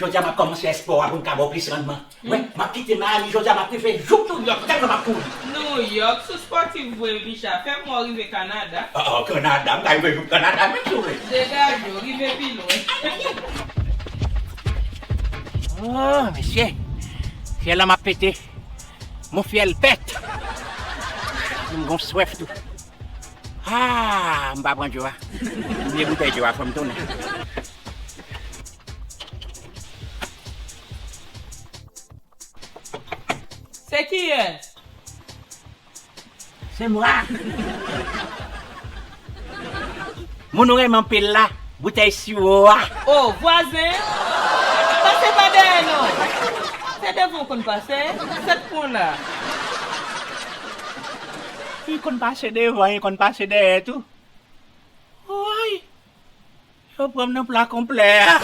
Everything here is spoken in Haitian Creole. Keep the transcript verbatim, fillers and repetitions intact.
Jodi a m ap kòmanse espò a pou m ka ba w plis randman. Wi, m ap kite Miami jodi a, m ap rive jouk Nouyòk, tèlman m ap kouri. Nouyòk, sou spòtif vre, Micha. Fè m wè w rive Kanada. Oh, Kanada, m ka rive jouk Kanada menm si w vle. Degaje w, rive pi lwen. Oh, mesye. Fyèl la m ap pete. Mon fyèl pèt. M gon swèf tou. Ah, m pa pran djo a. M vye boutèy djo a, fò m tounen. Se kiyès? Se mwa. Moun ou renmen anpil la, boutèy siwo a. O, vwazen! Pase pa dèyè non! Se devan w konn pase, sèt pon la. Li konn pase devan, li konn pase dèyè tou. Woy! Yo pran m nan pla konplè a.